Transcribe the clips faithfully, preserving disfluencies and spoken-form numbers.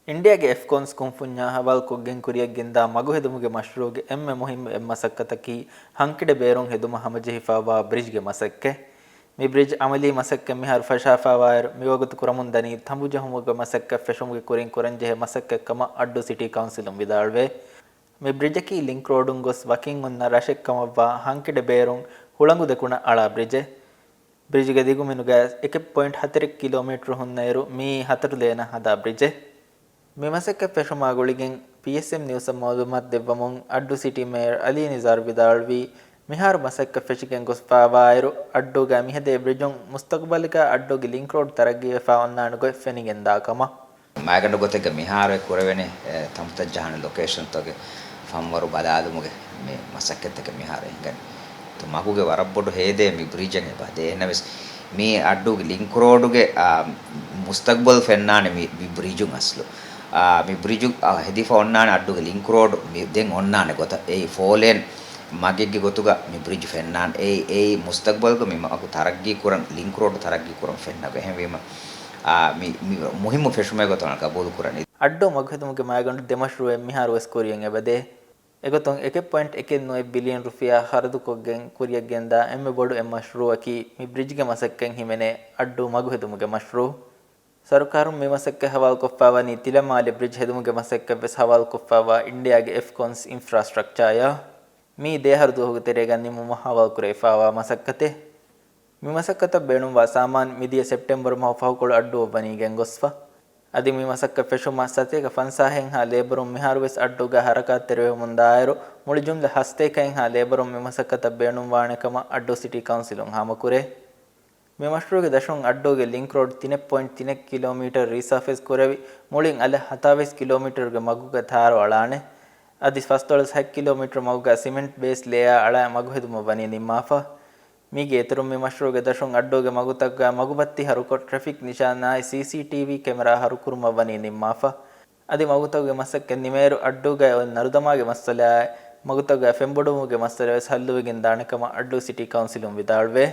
އިންޑިއާގެ އެފްކޯންސް ކުންފުންޏާ ހަވާލުކޮށްގެން ކުރިއަށްގެންދާ މަގުހެދުމުގެ މަޝްރޫޢުގެ އެންމެ މުހިއްމު އެއްމަސައްކަތަކީ ހަންކިޑެ ބޭރުން ހެދުމަށް ހަމަޖެހިފާވާ ބްރިޖްގެ މަސައްކަތް. މި ބްރިޖް އަމަލީ މަސައްކަތް މިހާރު ފަށާފާވާއިރު، މިވަގުތު ކުރަމުންދަނީ ތަނބުޖެހުމުގެ މަސައްކަތް ފެށުމުގެ ކުރިން ކުރަންޖެހޭ މަސައްކަތްކަމަށް އައްޑޫ ސިޓީ ކައުންސިލުން ވިދާޅުވޭ. މި ބްރިޖަކީ ލިންކް ރޯޑުން ގޮސް ވަކިން އޮންނަ ރަށެއްކަމަށްވާ ހަންކިޑެ ބޭރުން ހުޅަނގު ދެކުނަށް އަޅާ ބްރިޖެއް. ބްރިޖުގެ ދިގު މިނުގައި އެކެއް ޕޮއިންޓް ހަތަރެއް ކިލޯމީޓަރު ހުންނައިރު، މިއީ ހަތަރު ލޭނަށް ހަދާ ބްރިޖެއް. މި މަސައްކަތް ފެށުމާ ގުޅިގެން ޕީއެސްއެމް ނިއުސަށް މައުލޫމާތު ދެއްވަމުން، އައްޑޫ ސިޓީ މޭޔަރ އަލީ ނިޒާރު ވިދާޅުވީ، މިހާރު މަސައްކަތް ފެށިގެން ގޮސްފާވާއިރު، އައްޑޫގައި މިހެދޭ ބްރިޖުން މުސްތަގުބަލުގައި އައްޑޫގެ ލިންކް ރޯޑް ތަރައްގީވެފާ އޮންނާނެ ގޮތް ފެނިގެންދާ ކަމަށް. މައިގަނޑު ގޮތެއްގަ މިހާރު އެ ކުރެވެނީ، އެ، ތަނބުތައް ޖަހާނެ ލޮކޭޝަންތަކެއް ފަންވަރު ބަލާލުމުގެ މި މަސައްކަތްތަކެއް މިހާރު ހިނގަނީ. ތަ މަގުގެ ވަރަށް ބޮޑު ހޭދައެއް މި ބްރިޖަށް އެބަ ދޭ. އެހެންނަމަވެސް، މި އައްޑޫގެ ލިންކް ރޯޑުގެ، އާ، މުސްތަގްބަލް ފެންނާނެ މި، މި ބްރިޖުން އަސްލު. އާ، މި ބްރިޖު، އާ، ހެދިފަ އޮންނާނެ އައްޑޫގެ ލިންކް ރޯޑު މި ދެން އޮންނާނެ ގޮތަށް. އެއީ ފޯ ލޭން މަގެއްގެ ގޮތުގަ މި ބްރިޖު ފެންނާނެ. އެއީ، އެއީ މުސްތަގްބަލްގަ މި މަގު ތަރައްގީ ކުރަން، ލިންކް ރޯޑު ތަރައްގީ ކުރަން ފެންނަ ގޮތް. އެހެންވީމަ، އާ، މި، މި މުހިއްމު ފެށުމެއް ގޮތުން ގަބޫލު ކުރަނީ. އައްޑޫ މަގުހެދުމުގެ މައިގަނޑު ދެ މަޝްރޫއެއް މިހާރު ވެސް ކުރިޔަށް އެބަދޭ. އެގޮތުން އެކެއް ޕޮއިންޓް އެކެއް ނުވަ ބިލިއަން ރުފިޔާ ޚަރަދުކޮށްގެން ކުރިޔަށްގެންދާ އެންމެ ބޮޑު އެއް މަޝްރޫއަކީ މި ބްރިޖްގެ މަސައްކަތް ހިމެނޭ އައްޑޫ މަގުހެދުމުގެ މަޝްރޫ. ސަރުކާރުން މި މަސައްކަތް ހަވާލުކޮށްފާވަނީ ތިލަމާލެ ބްރިޖް ހެދުމުގެ މަސައްކަތް ވެސް ހަވާލުކޮށްފާވާ އިންޑިއާގެ އެފްކޯންސް އިންފްރާސްޓްރަކްޗާއަށް. މީ ދެއަހަރު ދުވަހުގެ ތެރޭގަ ނިމުމަށް ހަވާލުކުރެވިފާވާ މަސައްކަތެއް. މި މަސައްކަތަށް ބޭނުންވާ ސާމާނު މިދިޔަ ސެޕްޓެމްބަރު މަހު ފަހުކޮޅު އައްޑޫއަށް ވަނީ ގެންގޮސްފަ. އަދި މި މަސައްކަތް ފެށުމަށް ސަތޭކަ ފަންސާހެއްހާ ލޭބަރުން މިހާރުވެސް އައްޑޫގަ ހަރަކާތްތެރިވެމުންދާއިރު، މުޅި ޖުމްލަ ހަސަތޭކައެއްހާ ލޭބަރުން މި މަސައްކަތަށް ބޭނުންވާނެ ކަމަށް އައްޑޫ ސިޓީ ކައުންސިލުން ހާމަކުރޭ. މި މަޝްރޫގެ ދަށުން އައްޑޫގެ ލިންކް ރޯޑް ތިނެއް ޕޮއިންޓް ތިނެއް ކިލޯމީޓަރު ރީސާފޭސް ކުރެވި، މުޅިން އަލަށް ހަތާވީސް ކިލޯމީޓަރުގެ މަގުގަ ތާރު އަޅާނެ. އަދި ފަސްދޮޅަސް ހަތް ކިލޯމީޓަރު މަގުގަ ސިމެންޓް ބޭސް ލޭއާ އަޅާ މަގުހެދުމަށް ވަނީ ނިންމާފަ. މީގެ އިތުރުން މި މަޝްރޫގެ ދަށުން އައްޑޫގެ މަގުތަކުގަ މަގުބައްތި ހަރުކޮށް، ޓްރެފިކް ނިޝާނާއި ސީސީޓީވީ ކެމެރާ ހަރުކުރުމަށް ވަނީ ނިންމާފަ. އަދި މަގުތަކުގެ މަސައްކަތް ނިމޭއިރު އައްޑޫގައި އޮތް ނަރުދަމާގެ މައްސަލައާއި، މަގުތަކުގައި ފެންބޮޑުވުމުގެ މައްސަލަ ވެސް ހައްލުވެގެން ދާނެ ކަމަށް އައްޑޫ ސިޓީ ކައުންސިލުން ވިދާޅުވޭ.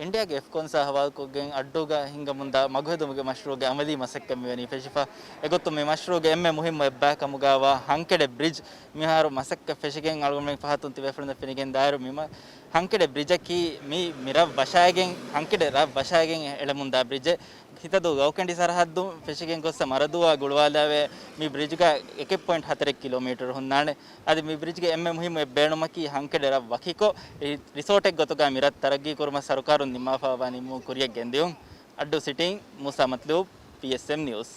އިންޑިއާގެ އެފްކޯންސާ ހަވާލުކޮށްގެން އައްޑޫގަ ހިނގަމުންދާ މަގުހެދުމުގެ މަޝްރޫގެ އަމަލީ މަސައްކަތް މިވަނީ ފެށިފަ. އެގޮތުން މި މަޝްރޫގެ އެންމެ މުހިއްމު އެއްބައި ކަމުގައިވާ ހަންކެޑެ ބްރިޖް މިހާރު މަސައްކަތް ފެށިގެން އަޅުގަނޑުމެން ފަހަތުން ތިބޭފުޅުންނަށް ފެނިގެން ދާއިރު މި މަ-، ހަންކެޑެ ބްރިޖަކީ މި، މި ރަށް ވަށާގެން، ހަންކެޑެ ރަށް ވަށާގެން އެޅެމުންދާ ބްރިޖެއް. ހިތަދޫ ގައުކެނޑި ސަރަހައްދުން ފެށިގެން ގޮއްސަ މަރަދޫއާ ގުޅުވާލާވޭ މި ބްރިޖުގަ އެކެއް ޕޮއިންޓް ހަތަރެއް ކިލޯމީޓަރު ހުންނާނެ. އަދި މި ބްރިޖްގެ އެންމެ މުހިއްމު އެއް ބޭނުމަކީ ހަންކެޑެ ރަށް ވަކިކޮށް، ރި-، ރިސޯޓެއް ގޮތުގަ މި ރަށް ތަރައްގީ ކުރުމަށް ސަރުކާރުން ނިންމާފާވާ ނިންމުން ކުރިޔަށް ގެންދިއުން. އައްޑޫ ސިޓީން މޫސާ މަތްލޫބް، ޕީއެސްއެމް ނިއުސް.